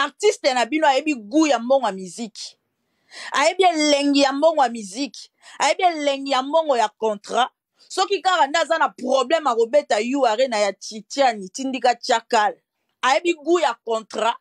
Artiste na bino ayebi gout ya mbongo ya miziki, ayebi elengi ya mbongo ya miziki, ayebi elengi ya mbongo ya contrat. Soki kaka nde aza na problème akobeta U Arena ya Titiani tindika Chakal, ayebi gout ya contrat.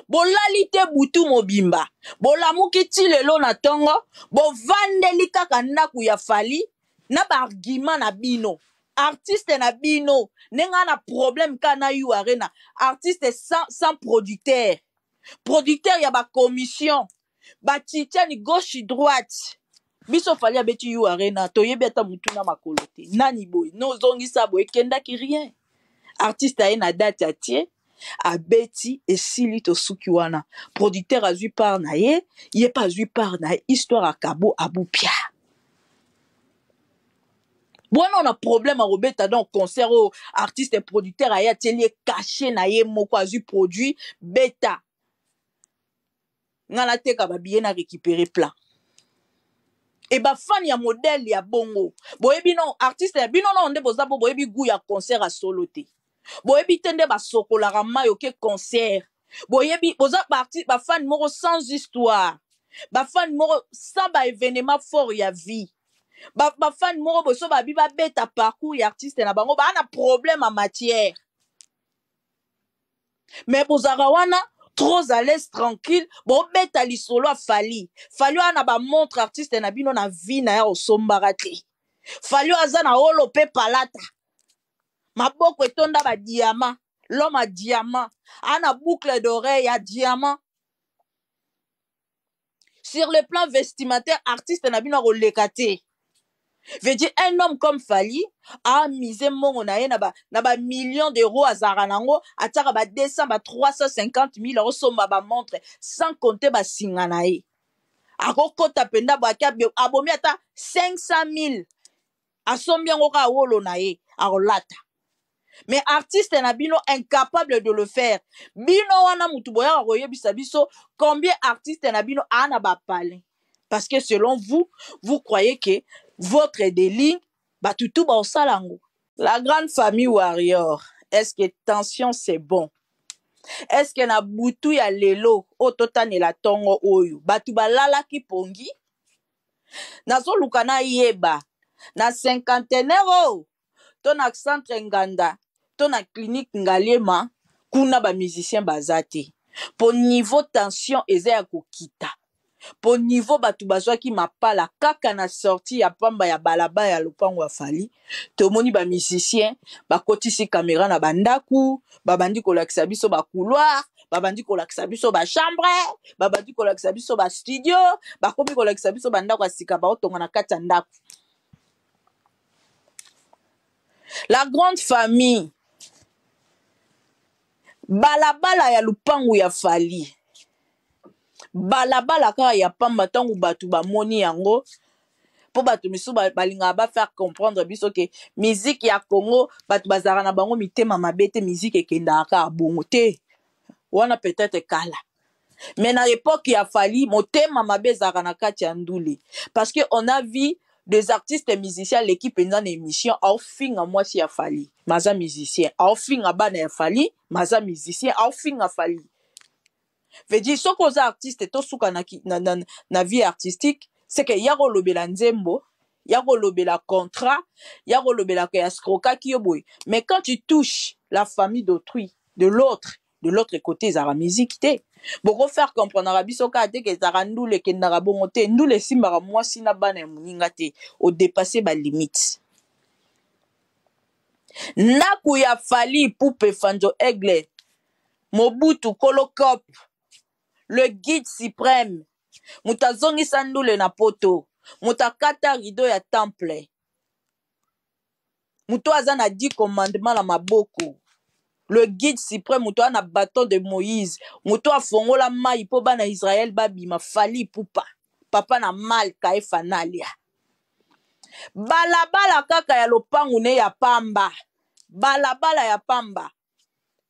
Bolali te butu mobimba, bolamuki ti lelo na tongo, bovandeli kaka ndako ya Fally na ba argument na bino. Artiste na bino ndenge aza na problème kaka na U Arena, artiste sans producteur, producteur ya ba commission, ba Titiani gauche droite. Biso Fally abeti U Arena, toyebi ata mutu na makolo te. Nani boye? Nozongisa boye, ekendaki rien. Artiste aye na date atie, abeti, esili, tosuki wana. Producteur azwi part na ye, ye pe azwi part na ye, histoire akabo abupia. Bwana na problème akobeta donc concert oyo artiste producteur aye atieli ye cachet na ye moko, azwi produit beta. Nga nateka ba billet na récupérer plein. Et ba fan ya modèle ya bongo, boyebi non artiste ya bino non nde boza bo boyebi goût ya concert ya solo te. Boyebi te nde basokolaka mayo ke concert. Boyebi boza ba artiste, ba fan moko sans histoire. Ba fan moko sans ba événement fort ya vie. Ba, ba fan moko boso ba bi ba beta parcours ya artiste na bango ba na problème en matière. Mais bozalaka wana trop à l'aise tranquille, bobeta lisolo ya Fally. Fally wana ba montre artiste na bino na vie na ya osombaka te. Fally aza na holo pe palata. Maboko etonda ba diamant, l'homme à diamant, ana boucle d'oreille ya diamant. Sur le plan vestimentaire, artiste na bino akoleka te. Veut dire un homme comme Fally a misé mbongo na ye na ba millions d'euros azalaka nango, atiaka ba 200, ba 350 mille osomba ba montre sans compter ba singa na ye. Akokota penda bo akia abomi ata 500 mille asombi yango kaka wolo na ye akolata. Mais artiste na bino incapable de le faire. Bino wana mutu boyaka koyebisa biso combien artiste na bino a na ba palais. Parce que selon vous, vous croyez que votre délit, ba tutu ba osala yango. La grande famille Warrior, est-ce que tension c'est bon? Est-ce que na butu ya lelo oyo totanela tongo oyo batu balalaki pongi? Nazoluka nayeba na cinquantenaire oyo to na centre Nganda to na clinique Ngaliema kuna ba musiciens baza te. Po niveau tension eza ya kokita. Po niveau batu bazwaki mapala kaka na sortie ya pamba ya balaba ya lopango ya Fally, tomoni ba musiciens bakotisi caméra na bandaku, babandi kolakisa biso ba couloir, babandi kolakisa biso ba chambre, babandi kolakisa biso ba studio, bakomi kolakisa biso ba ndako ya sika baotonga na kati ya ndako. La grande famille, balabala ya lupangu ya Fally, balabala kaka ya pamba ntango bato bamoni yango, po bato misusu balingaka ba faire comprendre biso ke musique ya Congo bato bazalaka na bango mitema mabe te, musique ekendaka kaka bongo te, wana peut-être kala. Mais na époque ya Fally, motema mabe ezalaka na kati ya ndule, parce que on a vu des artistes musiciens l'équipe penza na émission aofinga mwasi ya Fally, maza musicien, aofinga bana ya Fally, maza musicien, aofinga Fally. Veut dire soki oza artiste tosuka na vie artistique, c'est que ya kolobela nzembo, ya kolobela contrat, ya kolobela ke escroquaki yo boye. Mais quand tu touches la famille d'autrui, de l'autre, de l'autre côté ezalaka musique te. Boko faire comprendre na biso kaka te ke ezalaka ndule ekendaka bongo te. Ndule esimbaka mwasi na bana ya moninga te. O dépasser ba limites. Ndako ya Fally Ipupa Fanzo Aigle, Mobutu Kolo Cop, le guide suprême, moto azongisa ndule na poto, moto akata rideau ya temple, moto aza na 10 commandements na maboko, le guide suprême, moto aza na bâton de Moïse, moto afongola mai po bana Israël babima, Fally Ipupa, papa na mal kaefa nalia. Balabala kaka ya lopangu ne ya pamba, balabala ya pamba.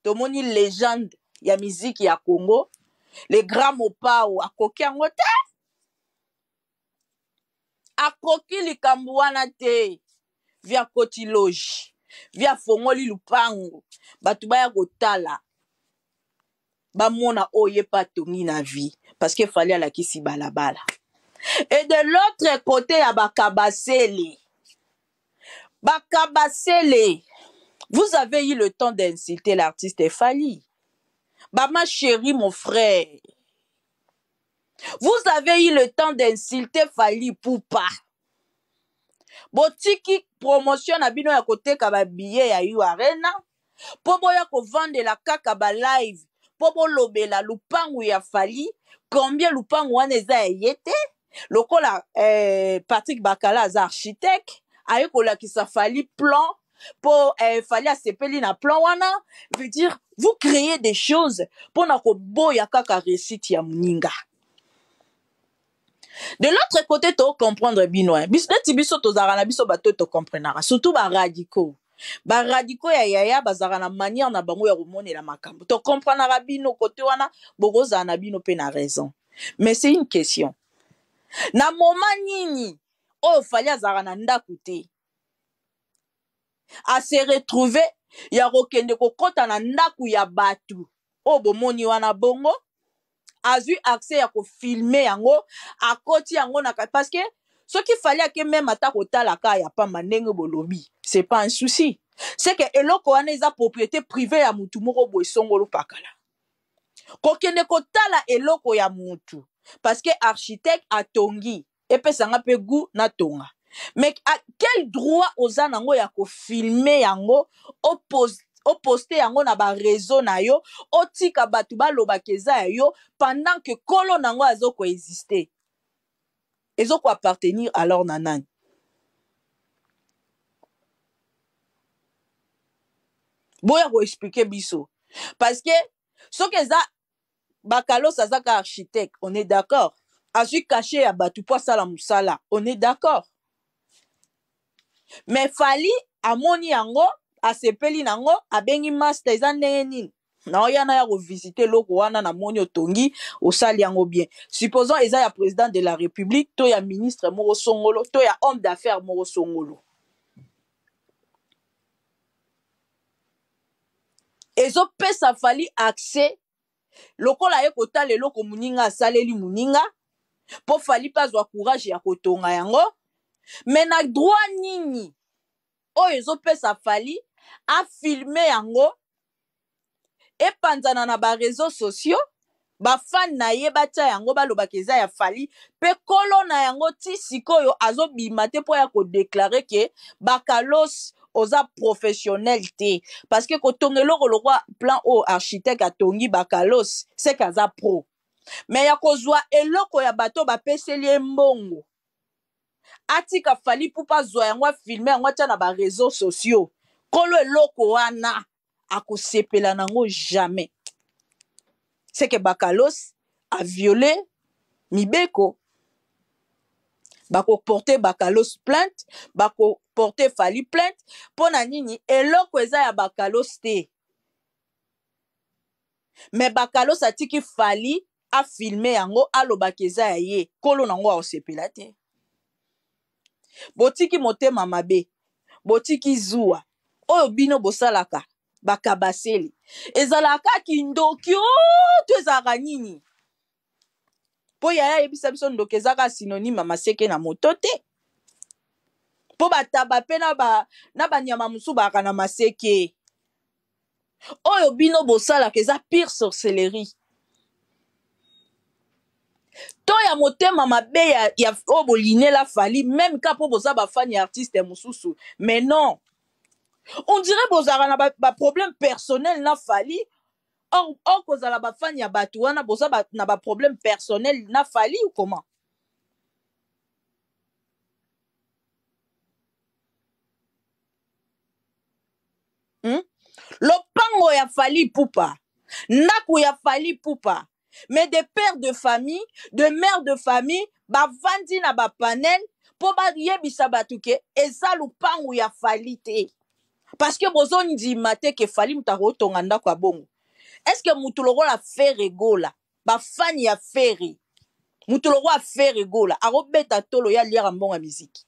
Tomoni légende ya musique ya Congo, le grand Mopao akoki yango te. Akoki likambo wana te. Via koti loge. Vieux afongoli lupangu bato baya kotala bamona oyo ye mpe atongi na vie parce que Fally alakisi balabala. Et de l'autre côté ya bakabasele, bakabasele, vous avez eu le temps d'insulter l'artiste Fally. Bah ma chérie, mon frère, vous avez eu le temps d'insulter Fally Ipupa. Botiki promotion na bino ya koteka ba billets ya U Arena po boya kovandela kaka ba live po bolobela lupangu ya Fally, combien lupangu wana eza ya ye te, lokola Patrick Bakala aza architecte aye kolakisa Fally plan po Fally asepeli na plan wana. Veut dire vous créez des choses pona koboya kaka réussite ya moninga. De l'autre côté to comprendre bino, hein. Biso neti biso tozalaka na biso bato to comprenaka, surtout ba radicaux. Ba radicaux ya yaya bazalaka na manière na bango ya komonela makambo. To comprenaka bino côté wana, bokozala na bino pe na raison. Mais c'est une question. Na moment nini oyo Fally azalaka na ndako te, a se retrouver ya kokende kokota na ndako ya bato oyo bomoni wana bongo, azwi accès ya kofilme yango, akoti yango na ka-, parce que soki Fally ake même ata kotala ka ya pamba ndenge bolobi, c'est pas un souci. C'est que eloko wana eza propriété privée ya mutu moko boye songolo pakala. Kokende kotala eloko ya mutu parce que architecte atongi, epesanga pe goût na tonga. Mais à quel droit oza nango ya kofilme yango, oposte yango na ba réseau na yo, otika bato balobaka eza ya yo pendant que kolo nango azo koexister? Ezo ko appartenir alors na nani? Boya ko expliquer biso. Parce que soki eza Bakalos aza ka architecte, on est d'accord. Azwi cachet ya bato po asala mosala, on est d'accord. Mais Fally amoni yango, asepeli nango, abengi master, eza ndenge nini? Naoya na ya kovisite eloko wana, namoni otongi, osali yango bien. Supposons eza ya président de la République, to ya ministre moko songolo, to ya homme d'affaires moko songolo. Ezopesa Fally accès lokola ye kotala eloko moninga asaleli moninga, po Fally mpe azwa courage ya kotonga yango. Mais na droit nini oyo ezopesa Fally afilme yango, epanzana na ba réseaux sociaux, ba fan na ye batia yango, balobaka eza ya Fally, pe kolo na yango ti sikoyo azobima te po ya kodeklare ke Bakalos oza professionnel te. Parce que kotonga eloko lokwa plan oyo architecte atongi Bakalos, c'est que aza pro. Mais ya kozwa eloko ya bato bapeseli ye mbongo, atika Fally Ipupa azwa yango, afilme yango, atia na ba réseaux sociaux, kolo eloko wana akosepela nango jamais. C'est que Bakalos a violé mibeko. Bako porter Bakalos plainte, bako porter Fally plainte. Pona nini eloko eza ya Bakalos te. Mais Bakalos atiki Fally a filmer yango, alobaka eza ya ye, kolo nango akosepela te. Botiki motema mabe, botiki zuwa oyo bino bosalaka bakabaseli. Ezalaka kindoki o to ezalaka nini? Po yaya ayebisa biso ndoki ezaka synonyme ya maseke na moto te. Po bataba pe na banyama mosusu baka na maseke. Oyo bino bosalaka eza pire sorcellerie. To ya motema mabe ya oyo bolinela Fally, même ka po boza ba fan ya artiste mosusu. Mais non. On dirait bozalaka na ba problème personnel na Fally. Or, or kozala ba fan ya bato wana boza na ba problème personnel na Fally ou comment? Lopango ya Fally Ipupa, ndako ya Fally Ipupa, mais des pères de famille, de mères de famille, bavandi na ba panel po bayebisa bato ke eza lopango ya Fally te. Parce que bozo ndima te ke Fally moto akotonga ndako ya bongo. Est-ce que moto lokola Ferre Gola, ba fan ya Ferre, moto lokola Ferre Gola akobeta tolo ya liaka mbongo ya musique?